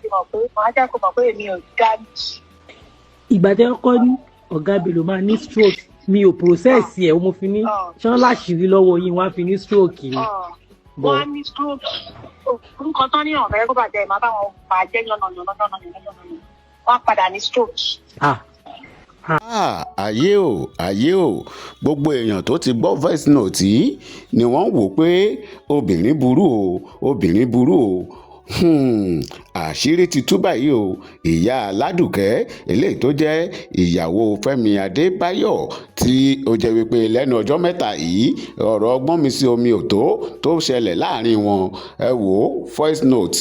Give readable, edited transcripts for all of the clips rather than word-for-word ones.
Ti mọ̀ pé màá jẹ́ kó mọ̀ pé èmi ò dá. Ìgbà tẹ́ kọ́ ní ọ̀gá Bello máa ní stroke, mi ò process ẹ̀, mo fi ní ṣán láṣìírí lọ́wọ́ yín, wọ́n á fi ní stroke ni. Wọ́n á ní stroke. Orúkọ tán ní ọ̀fẹ́ kó bàjẹ́, màá bá wọn bàjẹ́ yànnàyànnàyànnàyànnà, wọ́n á padà ní stroke. Ah. Ah, ayé o, ayé o! Gbogbo èèyàn tó ti gbọ́ voice note yìí ni wọ́n wò pé obìnrin burú o, obìnrin burú o. Àṣírí ti tú báyìí o. Ìyá Aládùkẹ́, eléyìí tó jẹ́ ìyàwó Fẹ́mi Adébáyọ̀, tí ó jẹ́ wípé lẹ́nu ọjọ́ 3 yìí, ọ̀rọ̀ ọgbọ́n mi sí omi ò tó tó ṣẹlẹ̀ láàrin wọn. Ẹ wò ó, voice note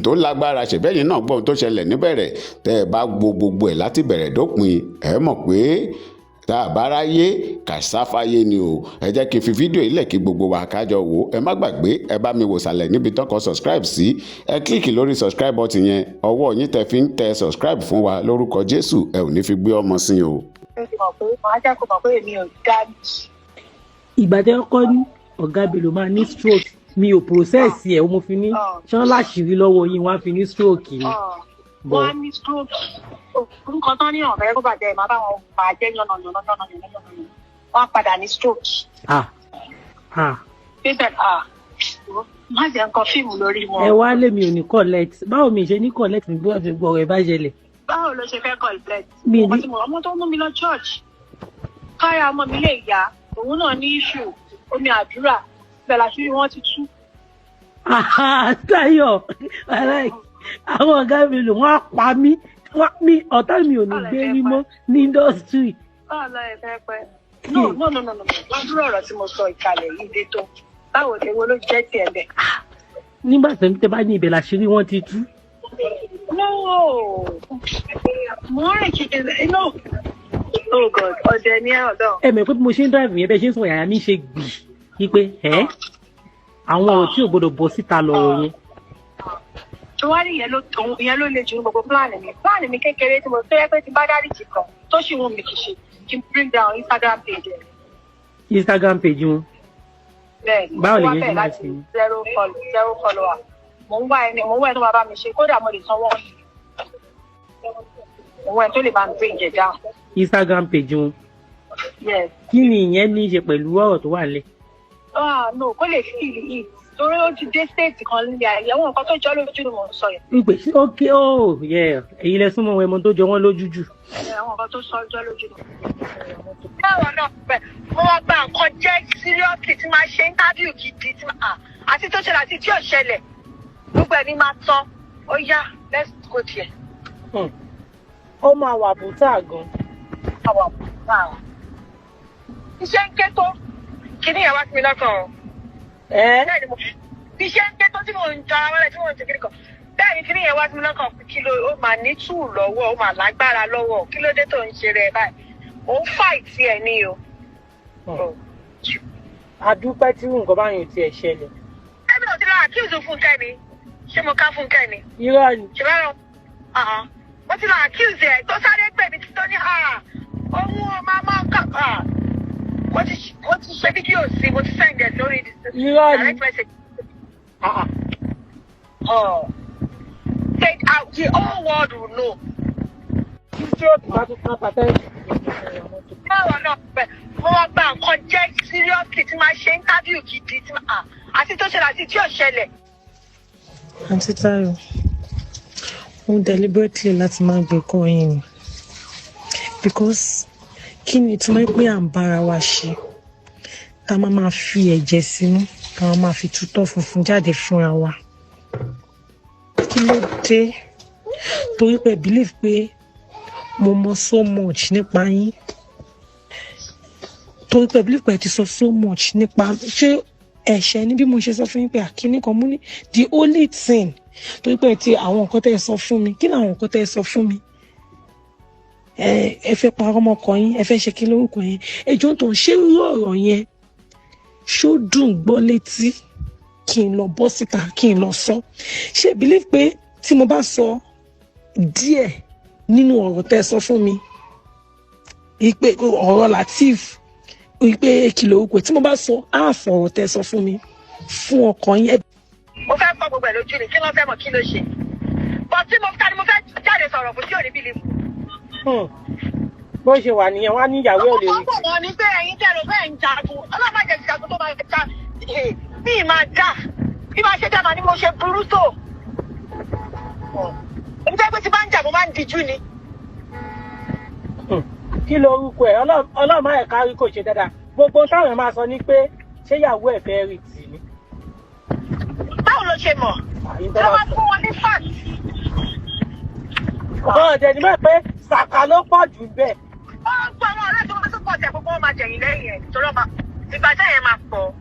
tó lágbára. Ṣèbẹ́yìn náà gbọ́n tó ṣẹlẹ̀ níbẹ̀rẹ̀. Tẹ́ ẹ bá gbọ́ gbogbo ẹ̀ láti bẹ̀rẹ̀ dópin, ẹ mọ̀ pé tá a bá ráyé kàṣáfáyé ni o. Ẹ jẹ́ kí n fi fídíò yìí lẹ̀ kí gbogbo wa kájọ wò ó. Ẹ má gbàgbé, ẹ bá mi wò sàlẹ̀ níbi tó kọ subscribe sí. Ẹ click lórí subscribe button yẹn. Ọwọ́ yín tẹ fi ń tẹ subscribe fún wa, lórúkọ Jésù, ẹ ò ní fi gbé ọmọ sí o. Ti mọ̀ pé màá jẹ́ kó mọ̀ pé èmi ò dá. Ìgbà tẹ́ kọ́ ní ọ̀gá Bello máa ní stroke, mi ò process ẹ̀, mo fi ní ṣán láṣìírí lọ́wọ́ yín, wọ́n á fi ní stroke ni. Wọ́n á ní stroke. Orúkọ tán ní ọ̀fẹ́ kó bàjẹ́, màá bá wọn bàjẹ́ yànnàyànnàyànnàyànnà, wọ́n á padà ní stroke. Ah ah. Bíbẹ̀, ah, má jẹ́ nǹkan fíìmù lórí wọn. Ẹ wá lèmi ò ní collect. Báwo mi ṣe ní collect mi bí wọ́n ti gbọ́ ọ̀rọ̀ ẹ bá ṣẹlẹ̀? Báwo ló ṣe fẹ́ collect? Mi ní- Ọmọ tó mú mi lọ church, káyà ọmọ mi lè yá, òun náà ní issue omi àdúrà bẹ́ẹ̀ láti wọ́n ti tú. Ah, Táyọ̀, àwọn ọ̀gá mi lò wọ́n á pa mí, wọ́n mi ọ̀tá mi ò ní gbé rí mọ́ ní industry. Báwo lọ ẹ fẹ́ pẹ́? No, no, no, no, no, wọ́n dúró. Ọ̀rọ̀ tí mo sọ ìkàlẹ̀ yìí dé tó, báwo ni wo ló jẹ́ tiẹ̀ bẹ́ẹ̀? Nígbà tó ń tẹ́ bá ní ibẹ̀ làṣírí wọn ti tú. No, mo ń rìn kiri. No, oh God, ọ̀dẹ̀ ni ẹ̀ ọ̀dọ̀. Ẹ mọ̀ pé bí mo ṣe ń drive yẹn, bẹ́ẹ̀ ṣe ń sọ, yàrá mi ṣe gbì wípé ẹ́ àwọn ọ̀rọ̀ tí ò gbọdọ̀ bọ́ síta lọ̀rọ̀ yẹn. Tó wá ní ìyẹn ló le jù ní gbogbo plan mi. Plan mi kékeré tí mo tó yẹ pé tí bá dáríjì kan tó sì wù mí kì í ṣe kí n bring down Instagram page ẹ̀. Instagram page wọn? Bẹ́ẹ̀ ni. Báwo Mo wá lèyẹn ṣe bẹ̀rẹ̀ máa láti ṣe? zero follower. Mo ń wá ẹni tó máa bá mi ṣe. Kódà mo lè sanwó. Mo ń wá ẹni tó lè bá mi bring it down. Instagram page wọn? Yes. Kí ni ìyẹn ní í ṣe pẹ̀lú ọ̀rọ̀ tó wà nílẹ̀? Ah no, kó lè feel it, torí ó ti dé state kan nílé ayé, àwọn nǹkan tó jọ lójú ni mò ń sọ yẹn. Wípé ok, oh yeah, èyí lẹ súnmọ́ wọn, ẹmọ tó jọ wọ́n lójú jù. Àwọn nǹkan tó sọ jọ lójú ni. Báwo náà bẹ̀ mo wá gba nǹkan jẹ́ seriously tí máa ṣe interview gidi tí máa àti tó ṣẹlẹ̀ àti tí ò ṣẹlẹ̀, gbogbo ẹ̀ ní máa tán. Ó yá, let's go there. Ó máa wà bùtà gan. Àwọn iṣẹ́ ń ké tó kíní yẹn wá sí mi lọ́kàn o. Ẹ Bẹ́ẹ̀ ni, mo iṣẹ́ ń ké tó tí mò ń jọra wọlé, tí mò ń ṣe kíní kan, bẹ́ẹ̀ ni kíní yẹn wá sí mi lọ́kàn pé kí ló ó máa ní tù lọ́wọ́, ó máa lágbára lọ́wọ́, kí ló dé tó ń ṣe rẹ̀ báyìí? Ó ń fight ẹ̀ ní o. Adúpẹ́ tí nǹkan báyìí ò tiẹ̀ ṣẹlẹ̀. Ẹbí ò ti lọ accuse Fúnkẹ́ ni. Ṣé mo ká Fúnkẹ́ ni? Irọ́ ni. Ṣe bá rọ mo ti lọ accuse ẹ̀ tó sáré pè mí tó ní òun ò máa máa kà mo ti ṣe fídíò sí, mo ti send ẹ̀ sórí Irọ́ ni. direct message. Ah, ah. Oh. Say, the whole world will know. Tí stroke bá tún kán pàtẹ́ǹtì. Báwo náà bẹ̀ mo wá gba nǹkan jẹ́ seriously tí máa ṣe interview gidi tí máa àti tó ṣẹlẹ̀ àti tí ò ṣẹlẹ̀. Àǹtí Táyọ̀, mo deliberately láti máa gbé kọ́ yín ni, because kí ni ìtumọ̀ pé à ń bára wa ṣe, tá a máa máa fi ẹ̀jẹ̀ sínú, tá a máa máa fi tutọ́ funfun jáde fúnra wa? Kí ló dé? Torí pé believe pé mo mọ so much nípa yín, torí pé believe pé ẹ ti sọ so much nípa, ṣé ẹ̀ṣẹ̀ ní bí mo ṣe sọ fún yín pé àkíní kan mú ní the only thing, torí pé ti àwọn nǹkan tẹ́ ẹ sọ fún mi, kí ni àwọn nǹkan tẹ́ ẹ sọ fún mi? Ẹ fẹ́ parọ́ mọ́kọ yín, ẹ fẹ́ ṣe kí lórúkọ yẹn? Ẹjọ́ tó ń ṣe irú ọ̀rọ̀ yẹn, ṣó dùn gbọ́ létí kí n lọ bọ́ síta kí n lọ sọ? Ṣé believe pé tí mo bá sọ díẹ̀ nínú ọ̀rọ̀ tẹ́ ẹ sọ fún mi, ìpè ọ̀rọ̀ Lateef, ìpè kìlọ̀ orúkọ, tí mo bá sọ áàfọ̀ ọ̀rọ̀ tẹ́ ẹ sọ fún mi fún ọkọ yín Mo fẹ́ fọ́ gbogbo ẹ̀ lójú ni. Kí ló fẹ́ mọ̀? Kí ló ṣe? Tí mo ta ni mo fẹ́ jáde sọ̀rọ̀ fún tí ò ní believe? Bó ṣe wà nìyẹn, wọ́n á ní ìyàwó ò lè rí. Ọ̀pọ̀ wọn ni pé ẹ̀yin tẹ̀rọ bẹ́ẹ̀ ń jagun, Ọlọ́run má jẹ́ jagun tó máa ja bí máa dà, bí máa ṣe dá màá ní mo ṣe burú tó. Èmi tẹ́ pé tí bá ń jà, mo máa ń dijú ni. Kí lorúkọ ẹ̀? Ọlọ́run má ẹ̀ka rí kò ṣe dáadáa. Gbogbo ohun táwọn èèyàn máa sọ ni pé ṣé ìyàwó ẹ̀ fẹ́ rí tì ní. Báwo ló ṣe mọ̀? Àyín tó Ṣé bá wọ́n sọ. fún wọn ní fact? Ọ̀hún ọ̀dẹ̀ ni mọ̀ pé sàkà ló pọ̀ jù bẹ́ẹ̀. Ó ń gbọ́ àwọn ọ̀rẹ́ tó wọ́n tó pọ̀ tẹ̀, gbogbo wọn máa jẹ̀yìn lẹ́yìn ẹ̀ torí ọmọ ìbàjẹ́ yẹn máa pọ̀.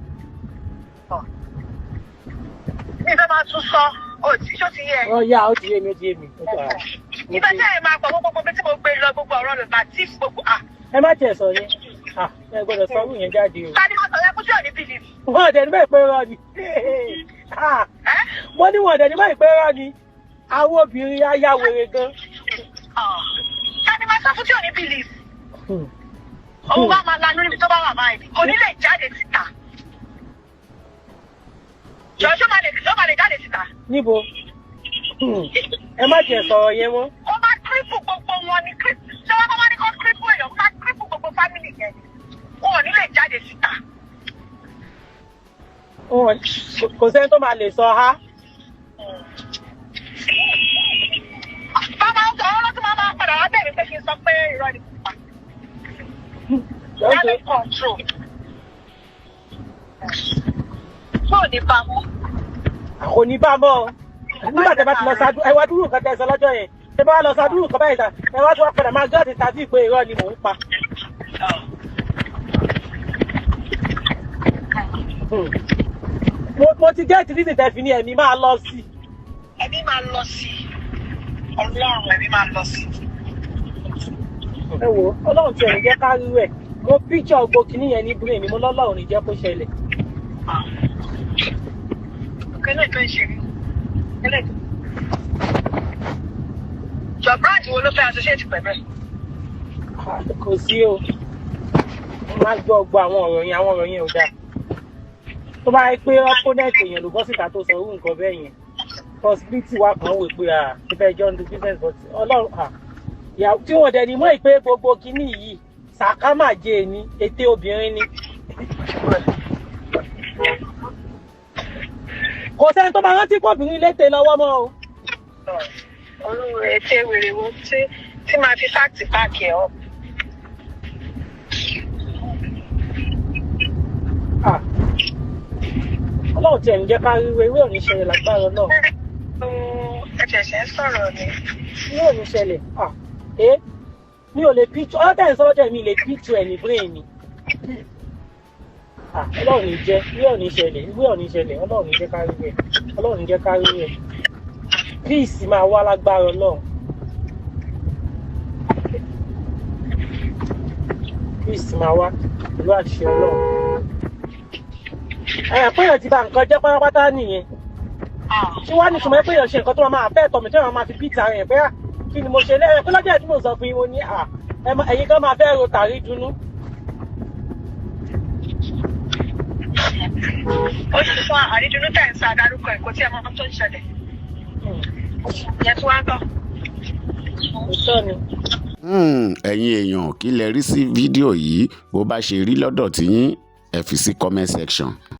Mi fẹ́ máa tún sọ, ó ti ṣó ti yẹ. Ó yá, ó ti yé mi, ó ti yé mi. Ó ti wà. Mo ti- Ìbàjẹ́ yẹn máa pọ̀, gbogbo bí tí mo gbé lọ, gbogbo ọ̀rọ̀ rẹ̀ Latif, gbogbo à. Ẹ má tiẹ̀ sọ yẹn. Ah, ẹ gbọ́dọ̀ sọ irú yẹn jáde o. Ta ni wọ́n sọ yẹn kú tí ò ní believe? Wọ́n ọ̀dẹ̀ ni mọ̀ pé irọ́ ni. Ah, Ẹ́ mo ní wọ́n ọ̀dẹ̀ ni mọ̀ pé irọ́ ni. Àwọn obìnrin ayáwèrè gan. Ta ni máa sọ fún tí ò ní believe? Òun wá máa lanú níbi tó bá wà báyìí. Kò ní lè jáde síta. Jọ̀ọ́, ṣó máa lè jáde síta? Níbo? Ẹ má tiẹ̀ sọ̀rọ̀ yẹn mọ́. Ó máa cripple gbogbo wọn ní cripple. Ṣé wọ́n bá wá ní kó cripple èèyàn? Ó máa cripple gbogbo family yẹn ni. Wọn ò ní lè jáde síta. Kò sẹ́ni tó máa lè sọ ha. Bàbá ọkọ̀ ọ̀rọ̀ tó máa máa padà wá bẹ̀rẹ̀ pé kí n sọ pé irọ́ ni mo pa. Damage control. Tó ò ní bá mọ́. Kò ní bá mọ́ o. Nígbà tẹ́ bá ti lọ ṣáájú, ẹ wá dúró nǹkan tẹ́ sọ lọ́jọ́ yẹn. Tẹ́ bá wá lọ ṣáájú nǹkan báyìí ta, ẹ wá tún wá padà máa gọ́ọ̀tì tàbí pé irọ́ ni mò ń pa. Mo ti get reason tẹ́ fi ní ẹ̀mí máa lọ sí i. Ẹ̀mí máa lọ sí i. Ọlọ́run, ẹ̀mí máa lọ sí i. Ẹ wo, Ọlọ́run tí ẹ̀ ń jẹ́ ká rí rẹ̀. Mo picture gbogbo kinní yẹn ní brain mi, mo lọ́lọ́run ní jẹ́ kó ṣẹlẹ̀. Kílẹ̀ tó ń ṣe rí. Kílẹ̀ tó. Jọ, brand wo ló fẹ́ associate pẹ̀lú ẹ̀? Ah, kò sí o. Mo máa gbọ́ gbọ́ àwọn ọ̀rọ̀ yẹn, àwọn ọ̀rọ̀ yẹn ò dáa. Tó bá yẹ pé opponent èèyàn ló bọ́ síta tó sọ irú nǹkan bẹ́ẹ̀ yẹn, possibility wà kan wò pé ah, ṣe fẹ́ jọ ń do business, but Ọlọ́run, ah, ìyàwó tí wọ́n dẹ̀ ní mọ̀ pé gbogbo kinní yìí sàkámàjẹ ni, ète obìnrin ni. Kò sẹ́ni tó máa rántí pé obìnrin létè lọ́wọ́ mọ́ o. Olúwo, ètè wèrè wo tí máa fi fact back ẹ̀ up. Ah, Ọlọ́run tiẹ̀ ń jẹ́ ká rí ewé ò ní ṣẹlẹ̀ lágbára náà. Ẹ ṣẹ̀ṣẹ̀ ń sọ̀rọ̀ ni. Mi ò ní ṣẹlẹ̀. Ah, eh, mi ò lè picture ọ́tẹ̀ ń sọ́jọ́, mi lè picture ẹ̀ ní brain mi. Ah, Ọlọ́run ní jẹ́, ìwé ò ní ṣẹlẹ̀, ìwé ò ní ṣẹlẹ̀. Ọlọ́run ní jẹ́ ká rí rẹ̀, Ọlọ́run ní jẹ́ ká rí rẹ̀. Peace máa wá lágbára Ọlọ́run. Peace máa wá pẹ̀lú àṣẹ Ọlọ́run. Ẹ̀ péyàn ti bà nǹkan jẹ́ pátápátá nìyẹn. Ṣé wàá ní ìtumọ̀ pé èèyàn ṣe nǹkan tó máa fẹ́ tọ̀ mí tí wọ́n máa fi bíìtì ara yẹn pé à, kí ni mo ṣe lẹ́yìn pé lọ́jọ́ tí mo sọ fún yín, mo ní à, ẹ̀yin kan máa fẹ́ ro tàrí dunú. Ó ti sọ àrídùnú tẹ̀ ń sọ àdárúkọ ẹ̀, kò tí ẹ mọ tó ń ṣẹlẹ̀. Ìyẹn tí wọ́n á gbọ́. Òótọ́ ni. Ẹ̀yin èèyàn, kí lẹ rí sí fídíò yìí? Bó bá ṣe rí lọ́dọ̀ tiyín, ẹ fi sí comment section.